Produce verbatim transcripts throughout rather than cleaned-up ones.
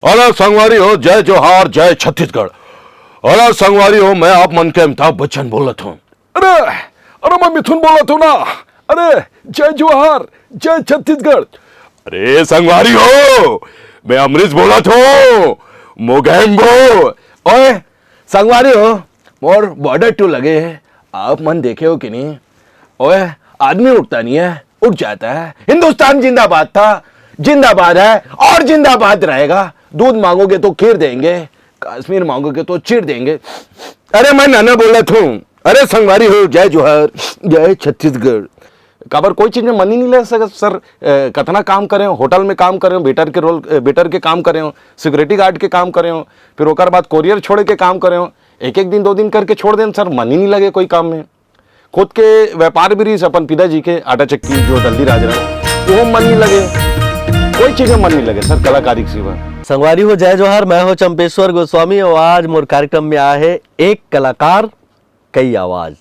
अरे संगवारी हो, जय जोहार, जय छत्तीसगढ़। अरे संगवारी हो, मैं आप मन के अमिताभ बच्चन बोलत हूँ। अरे, अरे मैं मिथुन बोलत हूँ ना। अरे जय जोहार, जय छत्तीसगढ़। अरे संगवारी हो, मैं अमरीश बोलत हूँ, मोगैम्बो। ओए संगवारी हो, मोर बॉर्डर टू लगे है, आप मन देखे हो कि नहीं? ओए, आदमी उठता नहीं है, उठ जाता है। हिंदुस्तान जिंदाबाद था, जिंदाबाद है और जिंदाबाद रहेगा। दूध मांगोगे तो खीर देंगे, कश्मीर मांगोगे तो चीर देंगे। अरे मैं नाना बोलत हूँ। अरे संगवारी हो, जय जोहार, जय छत्तीसगढ़। काबर कोई चीज में मन ही नहीं लग सकत सर। अ, कतना काम करे हो, होटल में काम करे हो, वेटर के रोल, अ, वेटर के काम करे हो, सिक्योरिटी गार्ड के काम करे हो, फिर ओकर बाद कोरियर छोड़े के काम करे हो। एक एक दिन, दो दिन करके छोड़ देन सर, मन ही नहीं लगे कोई काम में। खुद के व्यापार भी रहिस अपन पिताजी के, आटा चक्की जो दल्ली राज रहा, वो मन नहीं लगे। कोई चीज में मन नहीं लगे सर, कलाकारी के सिवा। संगवारी हो, जय जोहार, मैं हो चंपेश्वर गोस्वामी और आज मोर कार्यक्रम में आए है एक कलाकार, कई आवाज,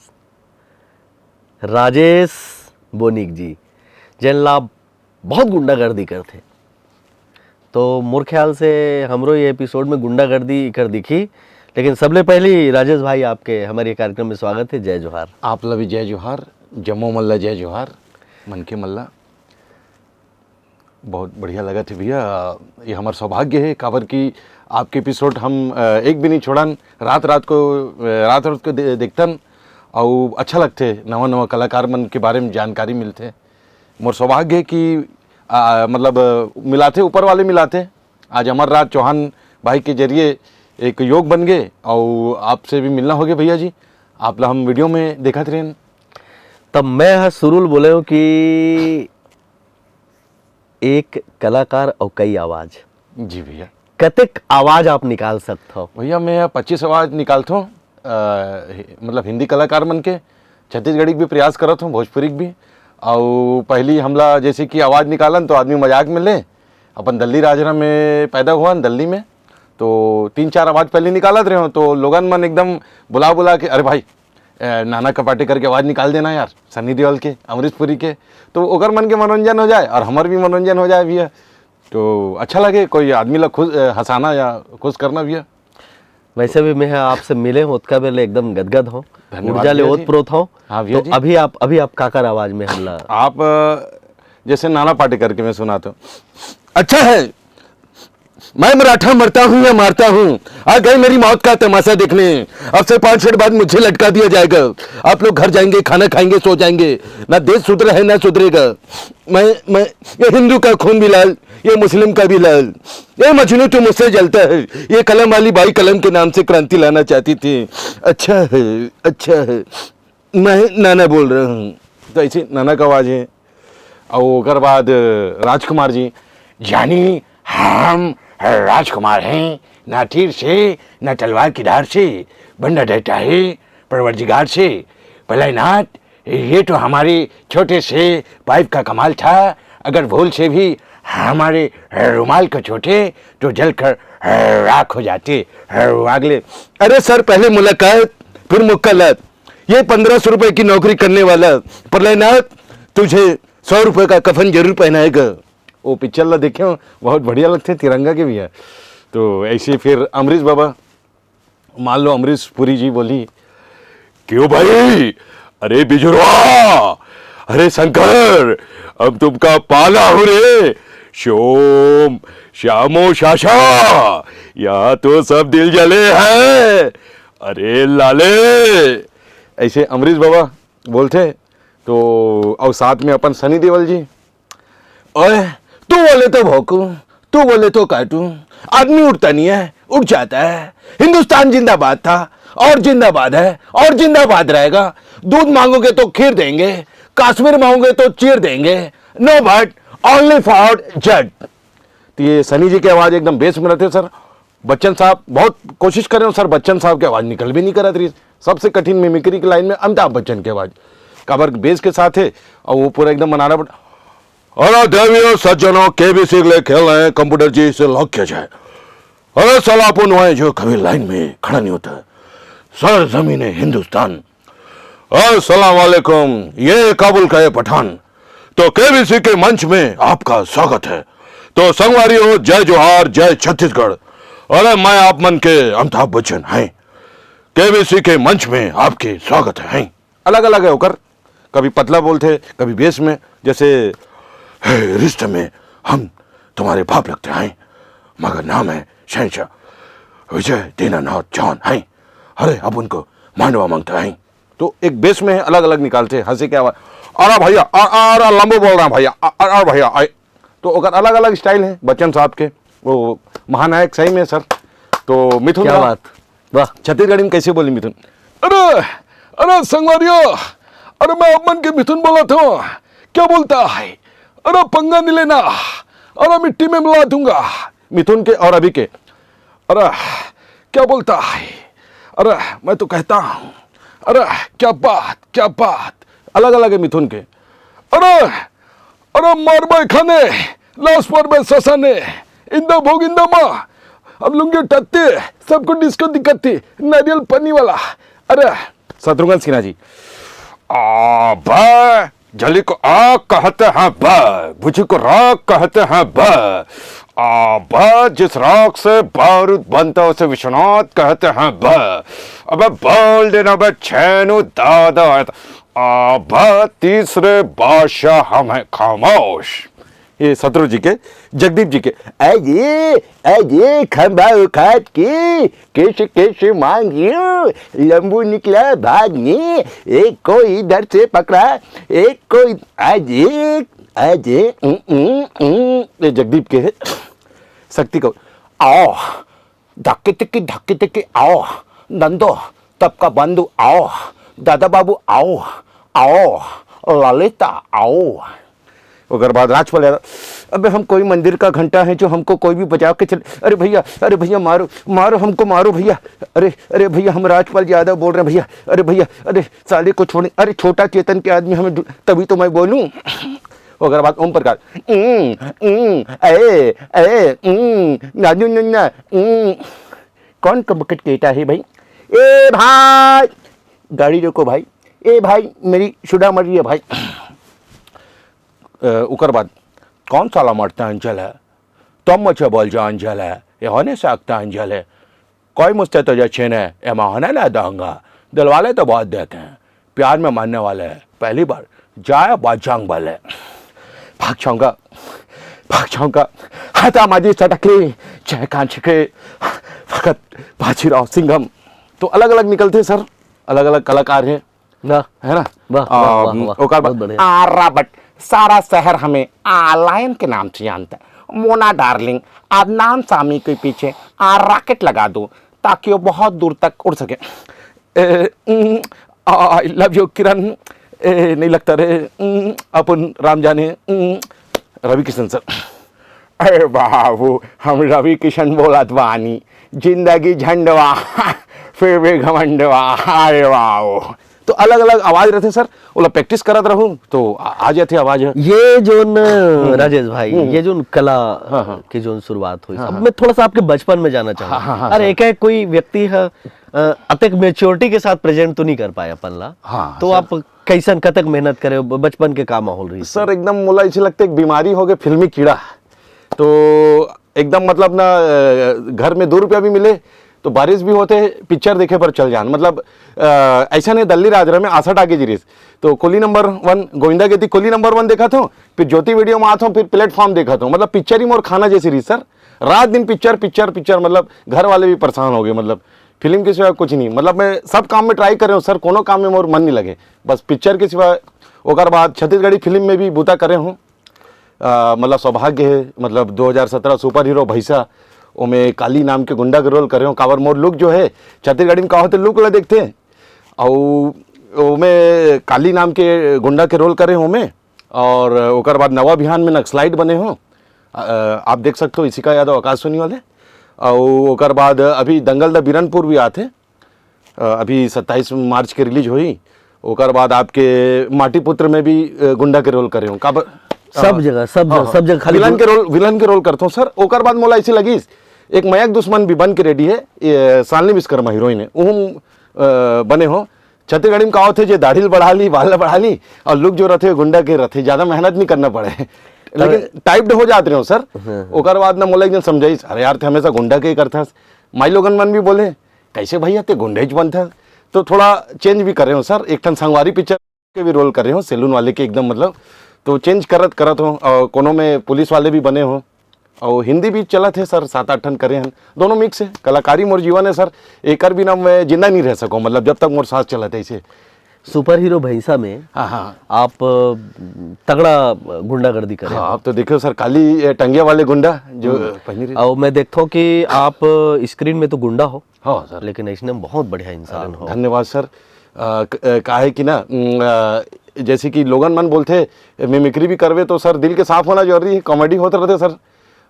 राजेश बोनिक जी, जेन ला बहुत गुंडागर्दी करथे। तो मोर ख्याल से हमरो ये एपिसोड में गुंडागर्दी कर दिखी। लेकिन सबले पहली राजेश भाई, आपके हमारे कार्यक्रम में स्वागत है। जय जोहार। आप ला भी जय जोहार, जम्मो मल्ला जय जोहार, मनखे मल्ला। बहुत बढ़िया लगत हे भैया। ये हमर सौभाग्य हे, काबर कि आपके एपिसोड हम, अ, एक भी नहीं छोड़न, रात रात को, अ, रात रात को दे-, देखतन, अउ अच्छा लगथे, नवा नवा कलाकार मन के बारे में जानकारी मिलथे। मोर सौभाग्य हे कि, अ, मतलब, अ, मिलाथे, ऊपर वाले मिलाथे। आज अमर राज चौहान भाई के जरिए एक योग बन गए, अउ आपसे भी मिलना हो गया भैया जी, आप ला हम वीडियो में देखत रहेन। तब मैं ह सुरुल बोले हूँ कि एक कलाकार अउ कई आवाज। जी भैया। कतेक आवाज आप निकाल सकत हो? भैया, मैं पच्चीस आवाज निकालत हूँ, अ, हि-, मतलब हिंदी कलाकार मन के, छत्तीसगढ़ी के भी प्रयास करत हूँ, भोजपुरी के भी। अउ पहली हमला जैसे कि आवाज निकालन तो आदमी मजाक में ले, अपन दल्ली राजरा में पैदा हुआ न, दल्ली में, तो तीन चार आवाज पहले निकालत रहे हो, तो लोगन मन एकदम बुला बुला के, "अरे भाई, ए, नाना कपाटे करके आवाज निकाल देना यार, सनी देओल के, अमरीश पुरी के।" तो ओकर मन के मनोरंजन हो जाए और हमर भी मनोरंजन हो जाए भैया। तो अच्छा लगे, कोई आदमी ला खुश, ए, हंसाना या खुश करना भैया। वैसे भी मैं आपसे मिले हूँ, ओतका बेर ले एकदम गदगद हूँ, धन्यवाद ऊर्जा ले भैया जी। ओतप्रोत हूँ। हाँ भैया तो जी। अभी आप, अभी आप काकर आवाज में हमला आप, अ, जैसे नाना पाटेकर के मैं सुनाता हूँ। अच्छा है, मैं मराठा मरता हूँ या मारता हूँ, आ गए मेरी मौत का तमाशा देखने। अब से पाँच मिनट बाद मुझे लटका दिया जाएगा। आप लोग घर जाएंगे, खाना खाएंगे, सो जाएंगे। ना देश सुधरा है, ना सुधरेगा। मैं, मैं, ये हिंदू का खून भी लाल, ये मुस्लिम का भी लाल। ये मजनू तो मुझसे जलता है। ये कलम वाली बाई कलम के नाम से क्रांति लाना चाहती थी। अच्छा है, अच्छा है, मैं नाना बोल रहा हूँ। तो ऐसे नाना का आवाज है। और ओकर बाद राजकुमार जी, जानी हम राजकुमार हैं, ना तीर से, ना तलवार की धार से, बंदा डरता है परवरदिगार से। भोलेनाथ, ये तो हमारे छोटे से पाइप का कमाल था, अगर भूल से भी हमारे रुमाल को छूटे तो जलकर राख हो जाते। अगले, अरे सर, पहले मुलाकात, फिर मुक्कालात। ये पन्द्रह सौ रुपए की नौकरी करने वाला प्रलयनाथ तुझे सौ रुपए का कफन जरूर पहनाएगा। वो पिक्चर ला देखे हो, बहुत बढ़िया लगते तिरंगा के भी है। तो ऐसे फिर अमरीश बाबा, मान लो अमरीश पुरी जी बोली, "क्यों भाई, अरे बिजुरवा, अरे शंकर, अब तुमका पाला हो रे, शोम, श्यामो शाशा, यहाँ तो सब दिल जले हैं, अरे लाले।" ऐसे अमरीश बाबा बोलते। तो और साथ में अपन सनी देओल जी, ओए, तू बोले तो भौंकू, तू बोले तो काटू। आदमी उठता नहीं है, उठ जाता है। हिंदुस्तान जिंदाबाद था और जिंदाबाद है और जिंदाबाद रहेगा। दूध मांगोगे तो खीर देंगे, कश्मीर मांगोगे तो चीर देंगे। No but only for जट। तो ये सनी जी की आवाज एकदम बेस में रहते सर। बच्चन साहब बहुत कोशिश करे हो सर, बच्चन साहब की आवाज निकल भी नहीं करत रही। सबसे कठिन मिमिक्री की लाइन में अमिताभ बच्चन की आवाज, काबर बेस के साथ है और वो पूरा एकदम मनाना पड़। अरे देवियों सज्जनों, केबीसी के लिए खेल रहे हैं, कंप्यूटर जी से लॉक किया जाए। अरे साला अपन वहां जो कभी लाइन में खड़ा नहीं होता, सर जमीन है हिंदुस्तान। अस्सलाम वालेकुम, ये काबुल का ये पठान। तो केबीसी के मंच में आपका स्वागत है। तो संगवारी हो, जय जोहार, जय छत्तीसगढ़। अरे, मैं आप मन के अमिताभ बच्चन हैं। केबीसी के मंच में आपके स्वागत है। अलग-अलग है ओकर, कभी पतला बोलथे, कभी बेस में, जैसे, "हे, रिश्ते में हम तुम्हारे बाप लगते हैं, मगर नाम है शहंशाह विजय दीनानाथ जॉन हैं। अरे, अब उनको मांडवा मांगते हैं।" तो एक बेस में अलग-अलग निकालथे, हंसी के आवाज, "अरे भैया, अ-, अ-, अरे लंबू बोल रहा है भैया, अ-, अ-, अरे भैया, आए।" तो ओकर अलग-अलग स्टाइल है बच्चन साहब के, वो महानायक सही में सर। तो मिथुन क्या दा, बात, वाह। छत्तीसगढ़ी में कैसे बोली मिथुन? अरे, अरे संगवारियों, अरे मैं आप मन के मिथुन बोलत हूँ, क्या बोलता है? अरे पंगा नहीं लेना, अरे मिट्टी में मिला दूंगा। मिथुन के और अभी के, अरे क्या बोलता है? अरे मैं तो कहता हूँ, अरे क्या बात, क्या बात। अलग-अलग है मिथुन के। अरे, अरे मारबे खाने, लाश पर बे ससाने, इंदा भोग इंदा माँ, अब लुंगी टत्ती, सबको डिस्को दिक्कती, नारियल पन्नी वाला। अरे, शत्रुघ्न सिन्हा जी। आ, बे, जली को आग कहते हैं बे, बुझी को राख कहते हैं बे। आ, बे, जिस राख से बारूद बनता उसे विश्वनाथ कहते हैं बे। अबे बोल देना बे, छेनू दादा है तो। आ, बे, तीसरे बादशाह हम हैं खामोश। ये शत्रु जी के, जगदीप जी के। अरे, अरे, खंभा उखाड़ के, कैसे, कैसे मांगियो, लंबू निकला भाग में, एक को इधर से पकड़ा, एक को इध-, अरे, अरे, उम, उम, उम, ये जगदीप के है। शक्ति को, आओ, धक्के तिक्की, धक्के तिक्की, आओ, नंदो, तब का बंधु, आओ, दादा बाबू, आओ, आओ, ललिता, आओ। ओकर बाद राजपाल यादव, "अबे हम कोई मंदिर का घंटा है जो हमको कोई भी बजा के चले? अरे भैया, अरे भैया मारो, मारो हमको, मारो भैया। अरे, अरे भैया हम राजपाल यादव बोल रहे हैं भैया। अरे भैया, अरे साले को छोड़े, अरे छोटा चेतन के आदमी हमें ढू-, तभी तो मैं बोलूं।" ओकर बाद ओम प्रकाश, "उम, उम, ए, ए, उम, नानू नन्ना, उम।" कौन का बकेट केटा है भाई? ए भाई, गाड़ी रोको भाई। ए भाई, मेरी सुधा मर रही है भाई। अ, उकर बाद, कौन साला मरता अंचल है? तुम मुझे बोल जो अंचल है, ये होने सकता अंचल है। कोई मुझसे तो जच्छे ने, ये माहौल है ना दंगा। दिलवाले तो बहुत देखे हैं, प्यार में मरने वाले हैं, पहली बार जाया बाजांग वाले। भाग जाऊंगा, भाग जाऊंगा। हता माजी सटकली, जय कांच के, फकत बाजीराव सिंघम। तो अलग-अलग निकलते सर, अलग-अलग कलाकार हैं। वाह। है ना? वाह, वाह, आ, वाह, वाह, ओकर बाद बहुत बढ़िया। आ, रॉबर्ट, सारा शहर हमें आ, लायन के नाम से जानता है। मोना डार्लिंग, अदनान सामी के पीछे आ, रॉकेट लगा दो, ताकि वो बहुत दूर तक उड़ सके। ए, उम, I love you, किरण। ए, नहीं लगता रे। उम, अपन राम जाने। उम, रवि किशन सर। अरे बाबू, हम रवि किशन बोलत बानी। जिंदगी झंडवा, फिर भी घमंडवा। अरे बाबू। तो अलग-अलग आवाज रहते सर, ओला प्रैक्टिस करत रहूं, तो आ, आ जाते आवाज। ये जोन, हम्म। राजेश भाई, हम्म। ये जोन कला हाँ, हाँ। की जोन शुरुआत हुई, हाँ, अब हाँ। मैं थोड़ा सा आपके बचपन में जाना चाहूंगा। हाँ, हाँ, हाँ, और सर। एक है कोई व्यक्ति है, अ, अतक मैच्योरिटी के साथ प्रेजेंट तो नहीं कर पाए अपन ला। हाँ, तो सर। आप कैसन, कतक मेहनत करे, ब-, बचपन के का माहौल रही? सर, एकदम मोला ऐसे लगता है एक बीमारी हो गई, फिल्मी कीड़ा। तो एकदम मतलब ना, अ, घर में दो रुपया भी मिले तो बारिश भी होते, पिक्चर देखे पर चल जान। मतलब, अ, ऐसा नहीं, दल्ली राजरा में आसठ आगे जिरिस। तो कोली नंबर वन, गोविंदा गेती कोली नंबर वन देखा था, फिर ज्योति वीडियो में आता हूँ, फिर प्लेटफॉर्म देखा था। मतलब पिक्चर ही मोर खाना जैसी रही सर, रात दिन पिक्चर, पिक्चर, पिक्चर। मतलब घर वाले भी परेशान हो गए। मतलब फिल्म के सिवा कुछ नहीं। मतलब मैं सब काम में ट्राई कर रहे हूँ सर, कोनो काम में मोर मन नहीं लगे, बस पिक्चर के सिवा। ओकर बाद छत्तीसगढ़ी फिल्म में भी बूता करे हूँ। अ, मतलब सौभाग्य है, मतलब दो हज़ार सत्रह सुपर हीरो भैसा, ओमे काली नाम के गुंडा के रोल करे हूँ। काबर मोर लुक जो है, छत्तीसगढ़ी में का होते, लुक ला देखते हैं। और ओमे काली नाम के गुंडा के रोल करे हूँ मैं। और ओकर बाद नवा बिहान में नक्सलाइट बने हूँ। अ, आप देख सकते हो, इशिका यादव, आकाशवाणी वाले। और ओकर बाद अभी दंगल द बीरनपुर भी आते। अ, अभी सत्ताईस मार्च के रिलीज होही। ओकर बाद आपके माटी पुत्र में भी, अ, गुंडा के रोल करे हूँ। काबर, सब अ, जगह, सब हाँ, जगह, हाँ। सब जगह खाली विलन दु- के रोल, विलन के रोल करता हूँ सर। ओकर बाद मोला ऐसे लगिस, एक मयक दुश्मन भी बन के रेडी है, ये सालनी विश्वकर्मा हीरोइन है, उहम, अ, बने हो। छत्तीसगढ़ी में कहा होते, जे दाढ़ी ल बढ़ा ली, बाल ल बढ़ा ली, और लुक जो रहते गुंडा के रहते, ज्यादा मेहनत नहीं करना पड़े। लेकिन टाइप्ड हो जात रहे हो सर। ओकर बाद ना मोला एक जन समझाइस, "अरे यार, ते हमेशा गुंडा के ही करथस।" माई लोगन मन भी बोले, "कैसे भैया, ते गुंडा ही बनथस?" तो थोड़ा चेंज भी करे हो सर। एक ठन संगवारी पिक्चर के भी रोल करे हो, सैलून वाले के एकदम, मतलब, तो चेंज करत करत हो। और कोनो में पुलिस वाले भी बने हो, और हिंदी भी चलत हे सर, सात आठ ठन करे हन, दोनों मिक्स है। कलाकारी मोर जीवन है सर, एकर बिना मैं जिंदा नहीं रह सको, मतलब, जब तक मोर सांस चलत है ऐसे। सुपर हीरो भैंसा में हाँ, हाँ। आप अ, तगड़ा गुंडागर्दी करे हाँ, आप तो देखो सर, काली, ए, टंगिया वाले गुंडा जो पहनी रही। और मैं देखता हूँ कि आप स्क्रीन में तो गुंडा हो, हाँ सर। लेकिन ऐसने बहुत बढ़िया इंसान हो। धन्यवाद सर। अ, क- अ, का है कि ना, उम, अ, जैसे कि लोगन मन बोलथे, मिमिक्री भी करबे तो सर, दिल के साफ होना जरूरी है। कॉमेडी होत रहते सर,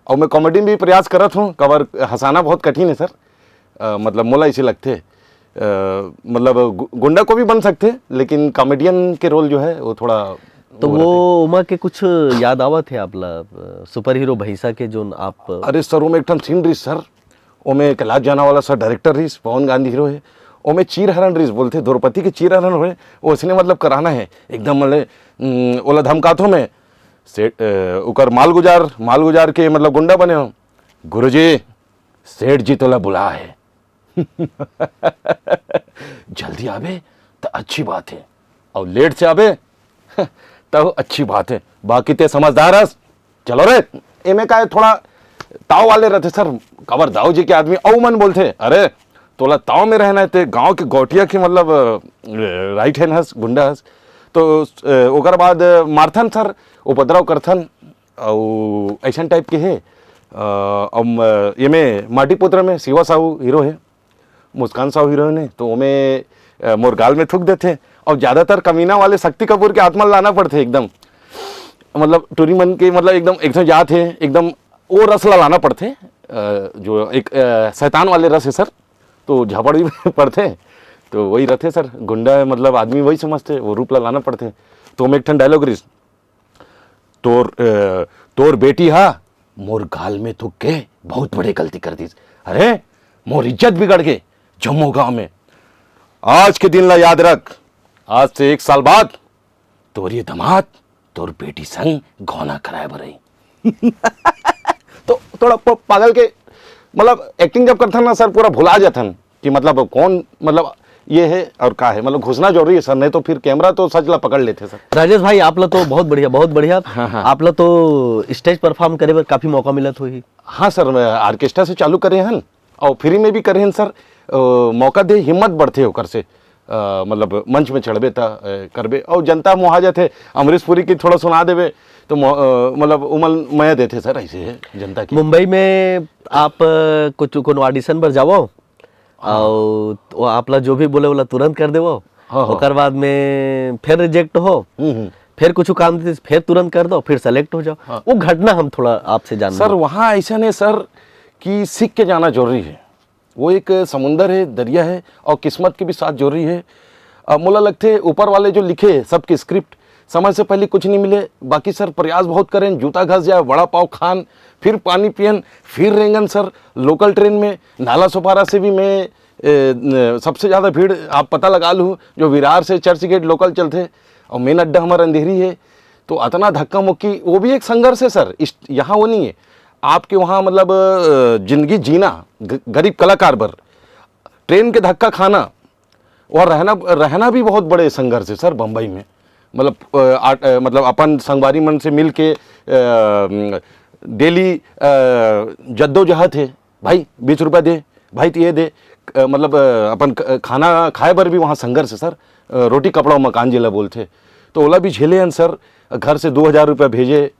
और मैं कॉमेडी में भी प्रयास करत हूँ, कबर हंसाना बहुत कठिन है सर। अ, मतलब, मोला ऐसे लगथे, अ, मतलब, गु- गुंडा को भी बन सकते, लेकिन कॉमेडियन के रोल जो है, वो थोड़ा तो वो उमा के कुछ याद आवत है आप ला, अ, सुपर हीरो भैंसा के, जोन आप अरे सर, ओमे एक ठन सीन रहिस सर, ओमे कैलाश जाना वाला सर डायरेक्टर रहिस, पवन गांधी हीरो है, ओमे चीर हरण रहिस, बोलथे द्रौपदी के चीर हरण होए, वो उसने, मतलब, कराना है एकदम, मतलब, उम, ओला धमकाथो मैं, सेठ, अ, ओकर मालगुजार, मालगुजार के, मतलब, गुंडा बने हो, "गुरुजी, सेठ जी तोला बुला है।" "जल्दी आबे तो अच्छी बात है, और लेट से आबे तो अच्छी बात है, बाकी ते समझदार हस।" चलो रे, एमे का है, थोड़ा ताव वाले रहते सर, काबर दाऊ जी के आदमी, अउ मन बोलथे, "अरे, तोला ताव में रहना है, ते गांव के गौटिया के, मतलब, राइट हैंड हस, गुंडा हस।" तो अ, ओकर बाद मारथन सर, उपद्रव करथन, अउ ऐसन टाइप के हे। अ, अम, एमे माटी पुत्र में शिवा साहू हीरो है, मुस्कान साहू हीरोइन है, तो ओमे अ, मोर गाल में थूक देथे। और ज्यादातर कमीना वाले शक्ति कपूर के आत्मा लाना पड़थे एकदम, मतलब, टूरी मन के, मतलब, एकदम, एकदम जात है, एकदम वो रस ला लाना पड़थे, अ, जो एक अ, शैतान वाले रस है सर, तो झापड़ भी पड़थे। तो वही रहते सर, गुंडा, मतलब, आदमी वही समझते, वो रूप ला लाना पड़थे। तो ओमे एक ठन डायलॉग रहिस, "तोर अ, तोर बेटी हा मोर गाल में थूक के बहुत बड़े गलती कर दीस। अरे, मोर इज्जत बिगड़ गे जम्मो गांव में। आज के दिन ला याद रख, आज से एक साल बाद तोर ये दामाद तोर बेटी संग गौना कराए बर रही।" तो थोड़ा प- पागल के, मतलब, एक्टिंग जब करथन ना सर, पूरा भुला जाथन कि, मतलब, कौन, मतलब, ये है और का है, मतलब, घुसना जरूरी है सर, नहीं तो फिर कैमरा तो सच ला पकड़ लेथे सर। राजेश भाई, आप ला तो बहुत बढ़िया, बहुत बढ़िया। हाँ, हाँ। आप ला तो स्टेज परफॉर्म करे बर काफी मौका मिलत होही। हाँ सर, मैं ऑर्केस्ट्रा से चालू करे हन और फ्री में भी करे हन सर। अ, मौका दे, हिम्मत बढ़थे ओकर से, अ, मतलब, मंच में चढ़बे त अ, करबे, और जनता मोहा जाथे। अमरीश पुरी की थोड़ा सुना देबे तो मो- अ, मतलब, उमल मया देथे सर, ऐसे है जनता की। मुंबई में आप अ, कुछ कोनो ऑडिशन पर जावो और वो आप ला जो भी बोले, ओला तुरंत कर देवो। हाँ, हाँ। ओकर बाद में फिर रिजेक्ट हो, हम्म, हम्म। फिर कुछ काम देते, फिर तुरंत कर दो, फिर सेलेक्ट हो जाओ। वो घटना हम थोड़ा आपसे जानना। सर, वहाँ ऐसा नहीं सर कि सीख के जाना जरूरी है। वो एक समुंदर है, दरिया है, और किस्मत के भी साथ जरूरी है। अब मोला लगथे, ऊपर वाले जो लिखे सबके स्क्रिप्ट, समय से पहले कुछ नहीं मिले। बाकी सर, प्रयास बहुत करें, जूता घस जाए, वड़ा पाव खान, फिर पानी पियन, फिर रेंगन सर, लोकल ट्रेन में। नाला सोपारा से भी मैं, ए, न- सबसे ज़्यादा भीड़ आप पता लगा लू, जो विरार से चर्च गेट लोकल चलथे, और मेन अड्डा हमारा अंधेरी है। तो अतना धक्का मुक्की, वो भी एक संघर्ष है सर। इस, यहाँ वो नहीं है आपके वहाँ, मतलब, अ, जिंदगी जीना, ग- गरीब कलाकार बर, ट्रेन के धक्का खाना, और रहना, रहना भी बहुत बड़े संघर्ष है सर बम्बई में। मतलब, अ, आट- अ, मतलब, अपन संगवारी मन से मिल के, अ, डेली, अ, जद्दोजहद है, "भाई, बीस रुपया दे, भाई, तो ये दे।" अ, मतलब, अ, अपन क- खाना खाए बर भी वहाँ संघर्ष है सर। अ, रोटी कपड़ा मकान जेला बोलथे, तो ओला भी झेले हन सर। घर से दो हजार रुपया भेजे,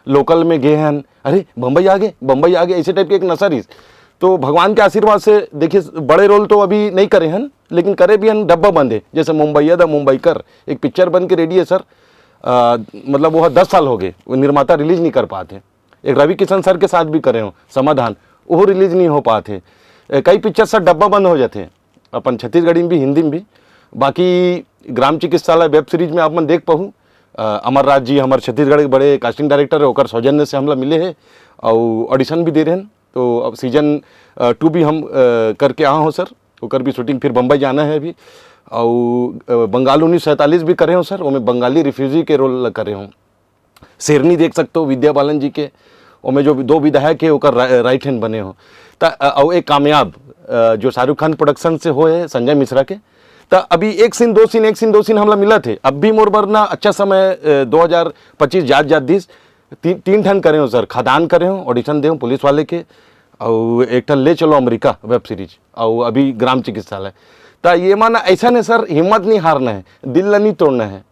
लोकल में गे हन, "अरे, बम्बई आ गे, बम्बई आ गे", ऐसे टाइप के एक नशा रहिस। तो भगवान के आशीर्वाद से, देखिए, बड़े रोल तो अभी नहीं करे हन, लेकिन करे भी हन डब्बा बंद है, जैसे मुंबई है द मुंबई कर, एक पिक्चर बन के रेडी है सर। अ, मतलब, वो दस साल हो गए, वो निर्माता रिलीज नहीं कर पाते। एक रवि किशन सर के साथ भी करे हो समाधान, वो रिलीज नहीं हो पाते। ए, कई पिक्चर सर डब्बा बंद हो जाते हैं, अपन छत्तीसगढ़ी में भी, हिंदी में भी। बाकी ग्राम चिकित्सालय वेब सीरीज में आप मन देख पाहू, अ, अमर राज जी, हमारे छत्तीसगढ़ के बड़े कास्टिंग डायरेक्टर है, ओकर सौजन्य से हमला मिले हैं और ऑडिशन भी दे रहे हैं। तो अब सीजन, अ, टू भी हम, अ, करके आ हो सर, ओकर भी शूटिंग, फिर बम्बई जाना है अभी। और, अ, बंगाल उन्नीस सैंतालीस भी करे हो सर, ओमे बंगाली रिफ्यूजी के रोल करे हो। शेरनी देख सकते हो विद्या बालन जी के, ओमे जो दो विधायक है ओकर राइट हैंड बने हो। त अउ एक कामयाब जो शाहरुख खान प्रोडक्शन से हो है संजय मिश्रा के, त अभी एक सीन दो सीन एक सीन दो सीन हमला मिला थे। अब भी मोर बर ना अच्छा समय दो हजार पच्चीस जात जात दिस। तीन तीन ठन करे हो सर, खदान करे हो, ऑडिशन दे हो पुलिस वाले के, अउ एक ठन ले चलो अमेरिका वेब सीरीज, अउ अभी ग्राम चिकित्सालय। त ये मन ऐसा नहीं सर, हिम्मत नहीं हारना है, दिल ला नहीं तोड़ना है।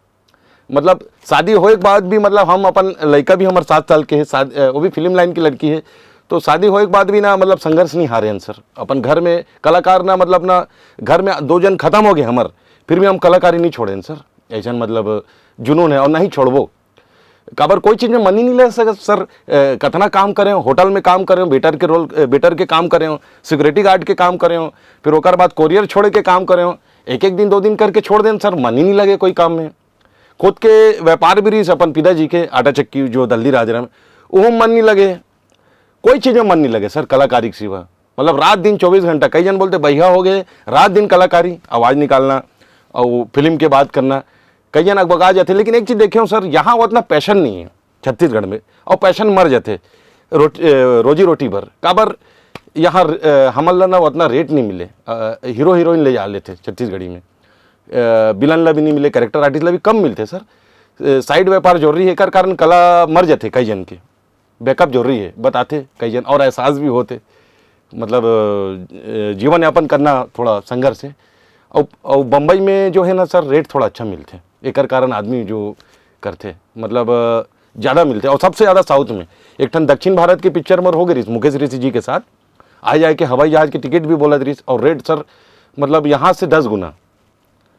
मतलब शादी होए के बाद भी, मतलब हम अपन लड़का भी हमारे सात साल के है, वो भी फिल्म लाइन की लड़की है, तो शादी होए के बाद भी ना मतलब संघर्ष नहीं हारे हैं सर। अपन घर में कलाकार ना, मतलब ना घर में दो जन खत्म हो गए हमार, फिर भी हम कलाकारी नहीं छोड़े हैं सर। ऐसा मतलब जुनून है और नहीं छोड़बो। काबर कोई चीज में मन ही नहीं लगे सर। सर कतना काम करे, होटल में काम करे, वेटर के रोल, वेटर के काम करे, सिक्योरिटी गार्ड के काम करे, फिर ओकर बाद कोरियर छोड़े के काम करे, एक एक दिन दो दिन करके छोड़ देन सर, मन ही नहीं लगे कोई काम में। खुद के व्यापार भी रहिस अपन पिताजी के, आटा चक्की जो दल्दी राजरा में, वो मन नहीं लगे। कोई चीज में मन नहीं लगे सर, कलाकारी के सिवा। मतलब रात दिन चौबीस घंटा, कई जन बोलते बहिया हो गए, रात दिन कलाकारी, आवाज निकालना और फिल्म के बात करना। कई जन अगबगा जाते, लेकिन एक चीज देखे हो सर, यहाँ उतना पैशन नहीं है छत्तीसगढ़ में, और पैशन मर जाते रोट, रोजी रोटी बर। काबर यहाँ हमन ला ना उतना रेट नहीं मिले। हीरो हीरोइन ले जा लेते छत्तीसगढ़ी में, विलन ला भी नहीं मिले, कैरेक्टर आर्टिस्ट ला भी कम मिलते सर। साइड व्यापार जरूरी है, एकर कारण कला मर जाते कई जन के। बैकअप जरूरी है, बताते कई जन और एहसास भी होते। मतलब जीवन यापन करना थोड़ा संघर्ष है। और बम्बई में जो है ना सर, रेट थोड़ा अच्छा मिलते, एकर कारण आदमी जो करते मतलब ज़्यादा मिलते। और सबसे ज़्यादा साउथ में। एक ठन दक्षिण भारत के पिक्चर मोर हो गई मुकेश ऋषि जी के साथ, आ जाए के हवाई जहाज की टिकट भी बोला रही और रेट सर मतलब यहाँ से दस गुना।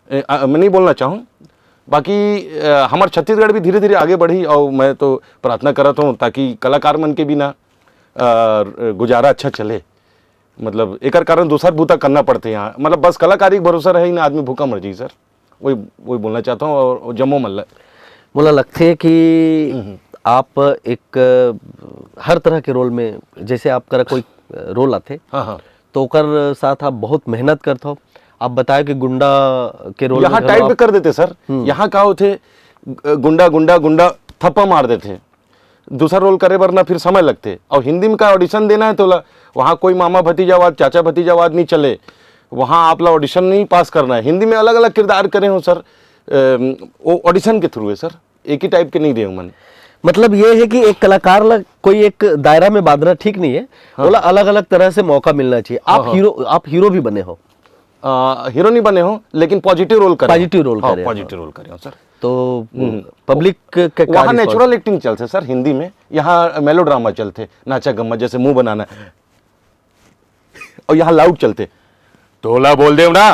मैं नहीं बोलना चाहूँ, बाकी हमारे छत्तीसगढ़ भी धीरे धीरे आगे बढ़ी और मैं तो प्रार्थना करत हूँ ताकि कलाकार मन के भी ना गुजारा अच्छा चले। मतलब एकर कारण दूसर बूता करना पड़ते यहाँ, मतलब बस कलाकारी के भरोसा रहे ना, आदमी भूखा मर जाई सर। वही वही बोलना चाहता हूँ और जम्मो मल्ला। मोला लगथे कि आप एक हर तरह के रोल में, जैसे आपका कोई रोल आते, हाँ हाँ, तो ओकर साथ आप बहुत मेहनत करते हो। आप बताए कि गुंडा के रोल यहाँ टाइप कर देते सर। हम्म। यहाँ का होते गुंडा गुंडा गुंडा थप्पा मार देते, दूसरा रोल करे बर ना फिर समय लगते। और हिंदी में का ऑडिशन देना है तो वहाँ कोई मामा भतीजावाद, चाचा भतीजावाद नहीं चले। वहाँ आप ला ऑडिशन नहीं पास करना है। हिंदी में अलग अलग किरदार करे हो सर, वो ऑडिशन के थ्रू है सर, एक ही टाइप के नहीं दे मन। मतलब ये है कि एक कलाकार ला कोई एक दायरा में बांधना ठीक नहीं है, हाँ। ओला अलग अलग तरह से मौका मिलना चाहिए। आप हाँ, हाँ। हीरो, आप हीरो भी बने हो। हीरो नहीं बने हो, लेकिन पॉजिटिव रोल करे। पॉजिटिव रोल करे। पॉजिटिव रोल करे हो सर। तो पब्लिक के वहाँ नेचुरल एक्टिंग चलते सर हिंदी में, यहाँ मेलोड्रामा चलते, नाचा गम्मा, जैसे मुंह बनाना, और यहाँ लाउड चलते, तोला बोल दे ना,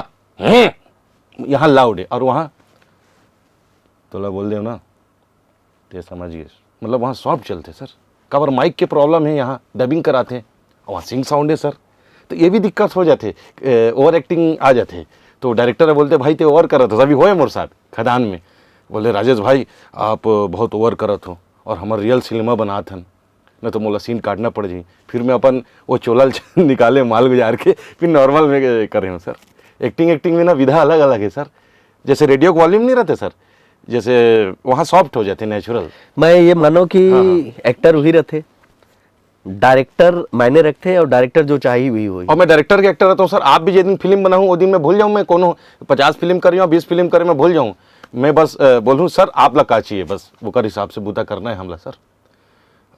यहाँ लाउड है, और वहाँ तोला बोल दे ना, ते समझ गए। मतलब वहाँ सॉफ्ट चलते सर, काबर माइक के प्रॉब्लम है, यहाँ डबिंग कराते हैं, वहाँ सिंग साउंड है सर, तो ये भी दिक्कत हो जाते, ओवर एक्टिंग आ जाते। तो डायरेक्टर बोलते, भाई ते ओवर करत हो, अभी होए मोर साथ खदान में, बोले, राजेश भाई आप बहुत ओवर करत हो और हमार रियल सिनेमा बनात हन, न तो मोला सीन काटना पड़ जाई। फिर मैं अपन वो चोला निकाले माल गुजार के फिर नॉर्मल में करे हूँ सर। एक्टिंग एक्टिंग में ना विधा अलग अलग है सर। जैसे रेडियो के वॉल्यूम नहीं रहते सर, जैसे वहाँ सॉफ्ट हो जाते, नेचुरल। मैं ये मानो कि हाँ, हाँ। एक्टर वही रहते, डायरेक्टर मायने रखते और डायरेक्टर जो चाहिए वही हुई। और मैं डायरेक्टर के एक्टर रहता हूँ सर। आप भी जिस दिन फिल्म बनाऊँ वो दिन मैं भूल जाऊँ, मैं कोनो पचास फिल्म कर रहा हूँ, बीस फिल्म कर रहा हूँ, मैं भूल जाऊँ। मैं बस बोलूँ सर आप ला का चाहिए, बस ओकर हिसाब से बूता करना है हमला सर।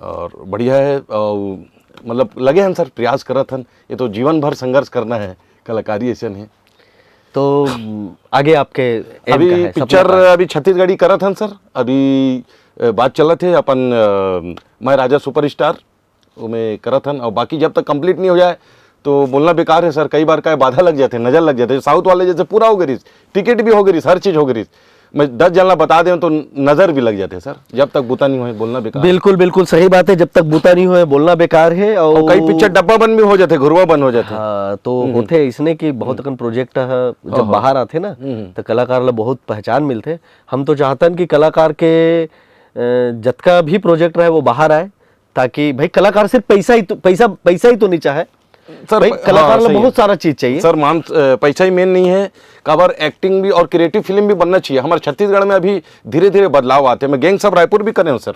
और बढ़िया है, और मतलब लगे हन सर, प्रयास करत हन। ये तो जीवन भर संघर्ष करना है, कलाकारी ऐसे नहीं। तो आगे आपके aim अभी का है, सपना पिक्चर का है? अभी छत्तीसगढ़ी करत हन सर। अभी अ, बात चलत है अपन अ, मैं राजा सुपरस्टार, ओमे करत हन, और बाकी जब तक कंप्लीट नहीं हो जाए तो बोलना बेकार है सर। कई बार का बाधा लग जाते, नजर लग जाते। साउथ वाले जैसे पूरा हो गई, टिकट भी हो गई, हर चीज हो गई, मैं दस जन ला बता दें तो नजर भी लग जाते सर, जब तक बूता नहीं होए बोलना बेकार। बिल्कुल, बिल्कुल सही बात है, जब तक बूता नहीं होए बोलना बेकार है। और और कई पिक्चर डब्बा बंद भी हो जाते, घुरवा बंद हो जाते। हाँ, तो हम्म। होते इसने कि बहुत हम्म। अकन प्रोजेक्ट ह, जब हाँ, हाँ। बाहर आते ना, हम्म। तो कलाकार ला बहुत पहचान मिलते। हम तो चाहतन कि कलाकार के अ, जतका भी प्रोजेक्ट रहे वो बाहर आए, ताकि भाई कलाकार सिर्फ पैसा ही तो, पैसा, पैसा ही तो नहीं चाहे। सर, भाई, प-, कलाकार हाँ, ला सही बहुत है। सारा चीज चाहिए। सर, मान, अ, पैसा ही मेन नहीं है, काबर एक्टिंग भी और क्रिएटिव फिल्म भी बनना चाहिए। हमारे छत्तीसगढ़ में अभी धीरे-धीरे बदलाव आते हैं। मैं गैंग्स ऑफ रायपुर भी करे हूँ सर,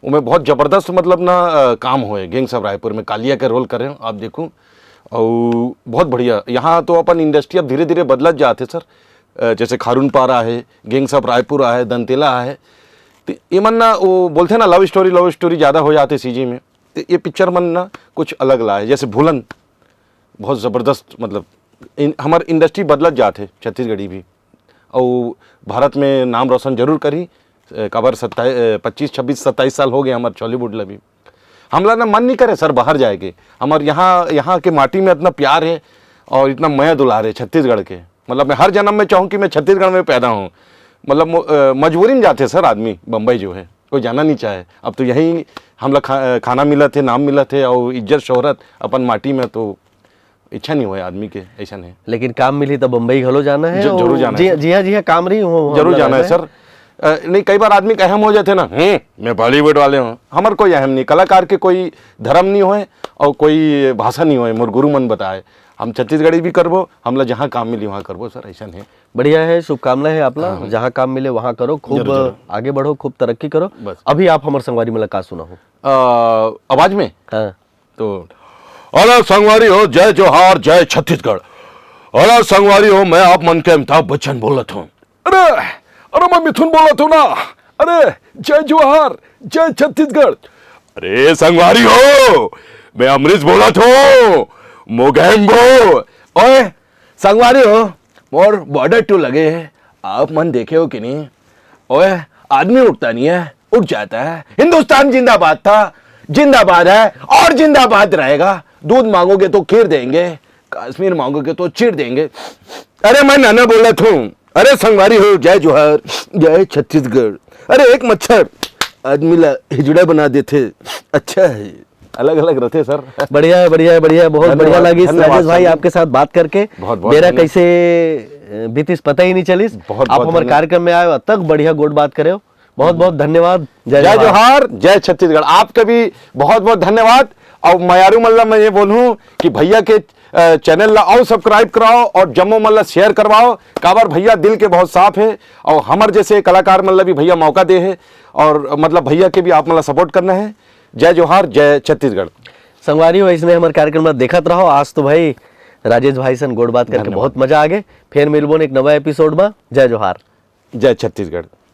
उमें बहुत जबरदस्त, मतलब ना, अ, काम होए। गैंग्स ऑफ रायपुर में कालिया के रोल करे हूँ, आप देखो, और बहुत बढ़िया। यहाँ तो अपन इंडस्ट्री अब धीरे-धीरे बदलत जात हे सर। अ, जैसे खारून पारा है, गैंग्स ऑफ रायपुर आहे, दंतेला आहे, तो ये मन ना, वो बोलते ना, लव स्टोरी, लव स्टोरी ज्यादा हो जाते सीजी में। तो ये पिक्चर मन ना कुछ अलग लाए, जैसे भूलन, बहुत जबरदस्त, मतलब, इन-, हमार इंडस्ट्री बदलत जात हे, छत्तीसगढ़ी भी, और भारत में नाम रोशन जरूर करी। अ, काबर सत्ताईस, अ, पच्चीस, छब्बीस, सत्ताईस साल हो गए हमार चॉलीवुड ला भी। हमला ना मन नहीं करे सर बाहर जाए के। हमार यहाँ, यहाँ के माटी में इतना प्यार है और इतना मया दुलार है छत्तीसगढ़ के। मतलब, मैं हर जन्म में चाहूँ कि मैं छत्तीसगढ़ में पैदा हूँ। मतलब, मो-, अ, मजबूरी में जाते सर आदमी बम्बई जो है, कोई जाना नहीं चाहे। अब तो यहीं हमला खा-, खाना मिलत हे, नाम मिलत हे और इज्जत शोहरत अपन माटी में, तो इच्छा नहीं होए आदमी के, ऐसा नहीं। लेकिन काम मिली तो बम्बई घलो जाना है, ज-, जरूर और जाना है जी, सर। जी हाँ, जी हाँ, काम रही हो, जरूर हमला जाना है रहना है। सर। अ, नहीं, कई बार आदमी के अहम हो जाते ना, "हम्म, मैं बॉलीवुड वाले हूँ।" हमार कोई अहम नहीं, कलाकार के कोई धर्म नहीं होए और कोई भाषा नहीं होए, मोर गुरु मन बताए। हम छत्तीसगढ़ी भी करबो, हमला जहाँ काम मिली वहाँ करबो सर, ऐसा नहीं। बढ़िया है, शुभकामना है आपला, हाँ, हाँ। जहाँ काम मिले वहाँ करो, खूब जरूर, जरूर। आगे बढ़ो, खूब तरक्की करो। बस। अभी आप हमर संगवारी मन ला का सुनाहू? अ, आवाज में? हाँ। तो, अरे संगवारी हो, जय जोहार, जय छत्तीसगढ़। अरे संगवारी हो, मैं आप मन के अमिताभ बच्चन बोलत हूँ। अरे, अरे मैं मिथुन बोलत हूँ ना। अरे, जय जोहार, जय छत्तीसगढ़। अरे संगवारी हो, मैं अमरीश बोलत हूँ, मोगैम्बो। ओए, संगवारी हो, मोर बॉर्डर टू लगे है, आप मन देखे हो कि नहीं? ओए, आदमी उठता नहीं है, उठ जाता है। हिंदुस्तान जिंदाबाद था, जिंदाबाद है और जिंदाबाद रहेगा। दूध मांगोगे तो खीर देंगे, कश्मीर मांगोगे तो चीर देंगे। अरे मैं नाना बोलत हूँ। अरे संगवारी हो, जय जोहार, जय छत्तीसगढ़। अरे एक मच्छर आदमी ला हिजड़ा बना देथे, अच्छा है। अलग-अलग रथे सर। बढ़िया है, बढ़िया है, बढ़िया है, बहुत धन्यवाद, बढ़िया लगिस धन्यवाद राजेश भाई सर। आपके साथ बात करके। बहुत, बहुत मेरा धन्यवाद। कैसे, अ, बीतिस पता ही नहीं चलिस। बहुत, आप बहुत हमारे धन्यवाद। कार्यक्रम में आए हो, तक बढ़िया गोठ बात करे हो। बहुत, बहुत धन्यवाद। जय जय जोहार। जोहार, जय छत्तीसगढ़। आपका भी बहुत, बहुत धन्यवाद। और मयारू मन ला मैं ये बोलूँ कि भैया के, अ, चैनल ला और सब्सक्राइब कराओ और जम्मो मन ला शेयर करवाओ। काबर भैया दिल के बहुत साफ है और हमर जैसे कलाकार मन ला भी भैया मौका दे है और मतलब भैया के भी आप मन ला सपोर्ट करना है। जय जोहार, जय छत्तीसगढ़। संगवारी हो, इसने हमारे कार्यक्रम में देखत रहो। आज तो भाई राजेश भाई सन गोठ बात करके धन्यवाद। बहुत मजा आ गए। फिर मिलबो न एक नवा एपिसोड में। जय जोहार। जय छत्तीसगढ़।